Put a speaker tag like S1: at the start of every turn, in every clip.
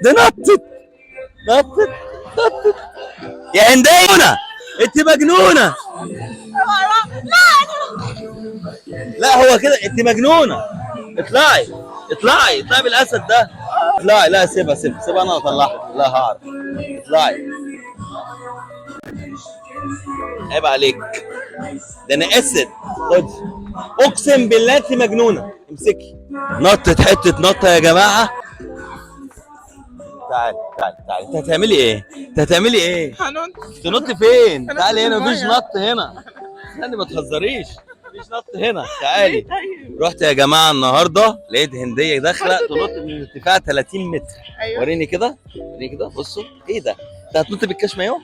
S1: ده نطت نطت نطت يا هندية، انت مجنونة. لا هو كده، انت مجنونة. اطلعي اطلعي اطلعي بالاسد ده، اطلعي. لا سيبها سيبها سيبها، انا هطلعها. لا هعرف. اطلعي، عيب عليك، ده انا اسد. خد، اقسم بالله انت مجنونة. امسكي. نطت حتة نطه يا جماعة. تعالي تعالي تعالي، انت هتعملي ايه؟ انت هتعملي ايه؟
S2: هنط.
S1: تنط فين؟
S2: هنط
S1: تعالي
S2: في
S1: هنا، مفيش
S2: المية.
S1: نط هنا. استني ما تهزريش، مفيش نط هنا. تعالي.
S2: طيب.
S1: رحت يا جماعة النهارده لقيت هنديه داخله
S2: برضه
S1: تنط من ارتفاع 30 متر.
S2: ايوه.
S1: وريني كده، وريني كده، بصوا ايه ده؟ انت هتنط بالكاش مايو؟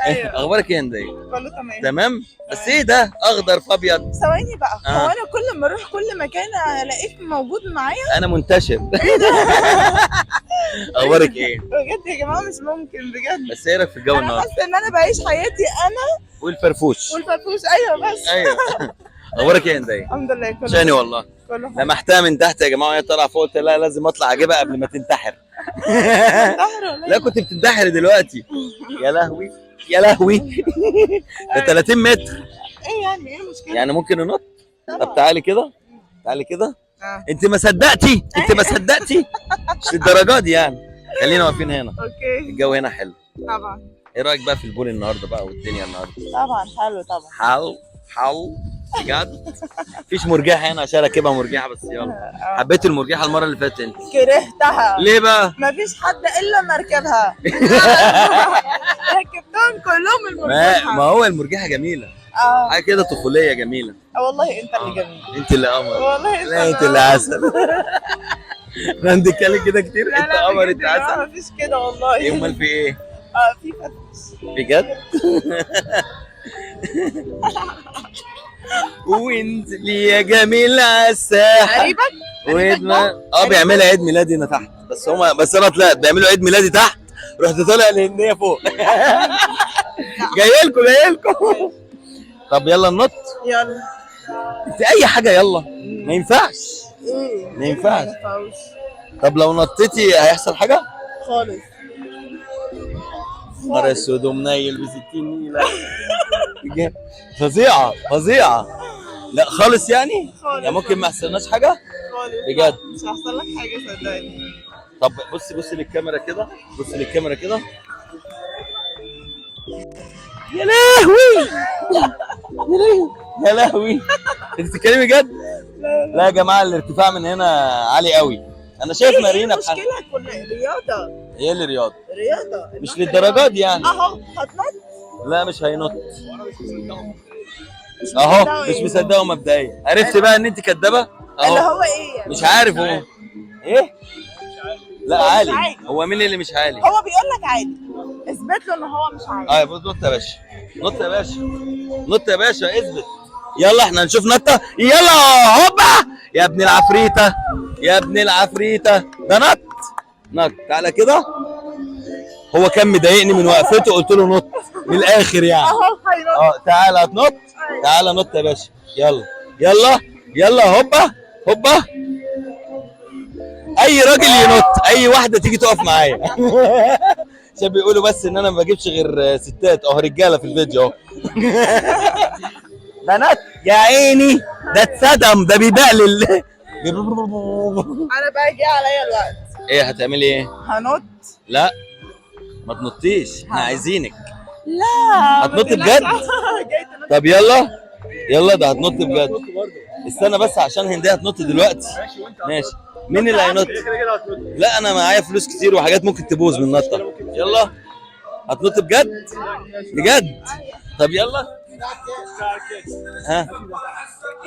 S2: ايوه.
S1: اخبارك ايه يا هنديه؟
S2: كله تمام.
S1: تمام؟ بس ايه ده؟ اخضر في ابيض.
S2: ثواني بقى.
S1: آه.
S2: هو انا كل ما اروح كل مكان الاقيك موجود معايا؟
S1: انا منتشر. اخبارك ايه؟
S2: بجد يا جماعة مش ممكن بجد.
S1: بس ايه رايك في الجو
S2: انا
S1: النهارده؟
S2: حاسه ان انا بعيش حياتي انا
S1: والفرفوش.
S2: والفرفوش. ايوه بس.
S1: ايوه. اخبارك ايه يا هنديه؟
S2: الحمد لله كله
S1: شاني والله.
S2: كله حلو.
S1: لمحتها من تحت يا جماعة وهي طالعه فوق، قلت لا لازم اطلع اجيبها قبل ما تنتحر.
S2: انتحر ولا
S1: لا
S2: إيه؟
S1: كنت بتنتحر دلوقتي. يا لهوي يا لهوي، ده 30 متر.
S2: ايه يعني؟ ايه المشكلة؟
S1: يعني ممكن ننط. طب
S2: طبعا.
S1: تعالي كده، تعالي كده.
S2: آه.
S1: انت ما صدقتي، انت ما صدقتي، مش للدرجة دي يعني. خلينا واقفين هنا،
S2: okay.
S1: الجو هنا حلو.
S2: طبعا.
S1: ايه رايك بقى في ال pool النهارده بقى والدنيا النهارده؟
S2: طبعا حلو طبعا.
S1: حلو حلو بجد. مفيش مرجحه هنا عشان اركبها مرجحه، بس يلا. حبيت المرجحة المرة اللي فاتت انت.
S2: كرهتها.
S1: ليه بقى؟
S2: مفيش حد الا ما ركبها. ركبتهم كلهم
S1: ما,
S2: المرجحة.
S1: ما هو المرجحة جميلة،
S2: اه
S1: حاجة كده طفوليه جميلة.
S2: والله انت اللي جميل.
S1: انت اللي قمر.
S2: والله انت
S1: لا انت اللي عسل. احنا بنتكلم كده كتير.
S2: لا
S1: انت
S2: لا
S1: قمر،
S2: بجد
S1: انت
S2: يا جماعة
S1: عسل.
S2: مفيش كده والله.
S1: ايه امال في ايه؟
S2: اه في فرفوش.
S1: بجد؟ وانزلي يا جميل على الساحة.
S2: قريبك؟
S1: وعيد ما اه بيعملوا عيد ميلادي هنا تحت، بس هما بس انا طلعت بيعملوا عيد ميلادي تحت، رحت طالع الهندية فوق. جاي لكم جاي لكم. طب يلا ننط.
S2: يلا.
S1: انت اي حاجة يلا، ما ينفعش.
S2: ايه؟
S1: ما ينفعش.
S2: ما ينفعش
S1: طب لو نطيتي هيحصل حاجة؟
S2: خالص.
S1: نهار اسود ومنيل ب 60 نيله. فظيعة فظيعة. لا خالص يعني؟
S2: خالص.
S1: يعني ممكن ما يحصلناش حاجة؟
S2: خالص.
S1: بجد؟
S2: مش هيحصل لك حاجة صدقني.
S1: طب بصي بصي للكاميرا كده، بصي للكاميرا كده. يا لهوي يا لهوي يا لهوي، انت بتتكلمي جد؟ لا يا جماعة الارتفاع من هنا عالي قوي. انا شايف
S2: ايه
S1: مارينا بحال.
S2: المشكلة؟ كنا رياضة.
S1: ايه اللي رياضة؟
S2: رياضة.
S1: مش للدرجة دي يعني.
S2: اهو هتنط.
S1: لا مش هينط.
S2: مش
S1: اهو
S2: مصدقه
S1: مش
S2: إيه؟
S1: مصدقه مبدئيا. عرفت بقى ان انت كدابه؟
S2: اللي
S1: اهو
S2: هو ايه يعني؟
S1: مش عارف هو ايه؟ لا
S2: هو مش
S1: عالي.
S2: عالي.
S1: هو مين اللي مش عالي؟
S2: هو بيقول لك عالي، اثبت له ان هو مش عالي.
S1: اه بص نط يا باشا، نط يا باشا، نط يا باشا، اثبت. يلا احنا هنشوف نطه. يلا هوبا يا ابن العفريته، يا ابن العفريته، ده نط نط. تعالى كده. هو كان مضايقني من وقفته، قلت له نط من الاخر يعني.
S2: اهو هينط.
S1: اه تعالى هتنط، تعالى نط يا باشا. يلا يلا يلا هوبا هوبا. اي راجل ينط، اي واحدة تيجي تقف معايا. عشان بيقولوا بس ان انا ما بجيبش غير ستات او رجاله في الفيديو اهو. ده نط يا عيني، ده اتصدم، ده بيبقلل.
S2: انا بقى جه عليا الوقت.
S1: ايه هتعملي ايه؟
S2: هنط.
S1: لا ما تنطيش، احنا عايزينك.
S2: لا
S1: هتنط بجد؟
S2: جاي تنط.
S1: طب يلا يلا، ده هتنط بجد. استنى بس عشان هندية هتنط دلوقتي. ماشي. مين اللي هينط؟ لا انا معايا فلوس كتير وحاجات ممكن تبوظ من النطه. يلا هتنط بجد؟ بجد؟ طب يلا. ها؟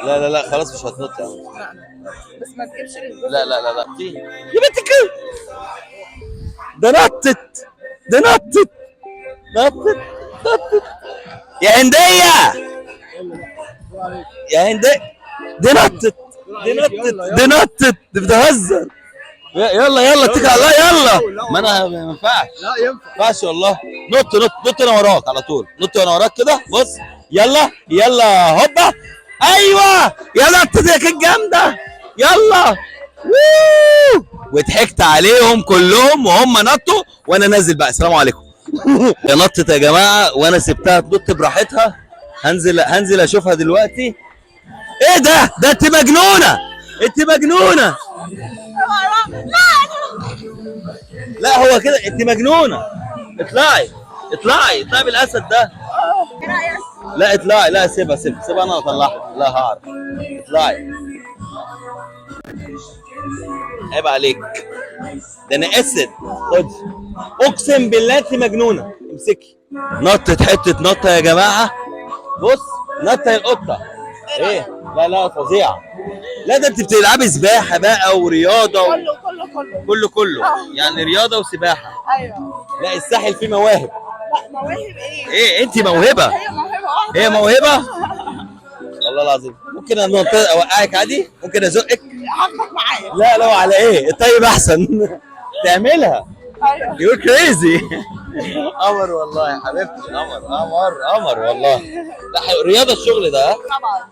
S1: لا لا لا خلاص مش هتنط يا عم.
S2: بس ما تجيبش الجزء.
S1: لا لا لا لا يا بنت الكلب، ده نطت، ده نطت نطت نطت يا هندية، يا هندية، دي نطت دي نطت دي نطت، دي بتهزر. يلا يلا اتكل على الله يلا. ما انا ما ينفعش.
S3: لا ينفع.
S1: ما ينفعش والله. نط نط نط، انا وراك على طول. نط وانا وراك كده. بص يلا يلا هوبا. ايوه يا نطت، دي كانت جامدة. يلا ووو. وضحكت عليهم كلهم وهم نطوا وانا نازل بقى. السلام عليكم. يا نطت يا جماعه، وانا سبتها تنط براحتها. هنزل هنزل اشوفها دلوقتي. ايه ده؟ ده انت مجنونه، انت مجنونه. لا هو كده، انت مجنونه. اطلعي اطلعي اطلعي بالاسد ده. لا اطلعي، لا سيبها سيبها سيبها، انا هطلعها. لا هعرف. اطلعي، عيب عليك، ده انا اسد. خد، اقسم بالله انت مجنونه. امسكي. نطت حتة نطه يا جماعه. بص، نطه القطه. ايه؟ لا لا، فظيعه. لا ده انت بتلعبي سباحة بقى ورياضة
S2: كله كله كله.
S1: كله كله يعني، رياضة وسباحه.
S2: ايوه.
S1: لا الساحل فيه مواهب.
S2: لا، مواهب ايه؟
S1: ايه، انت موهبه.
S2: هي موهبة واحده.
S1: هي موهبه، والله العظيم. ممكن اوقعك عادي، ممكن ازقك.
S2: هاخدك معايا.
S1: لا لو على ايه؟ طيب احسن تعملها.
S2: ايوه.
S1: you're crazy. قمر والله يا حبيبتي، قمر قمر قمر والله. لا رياضة الشغل ده، ها؟
S2: طبعا.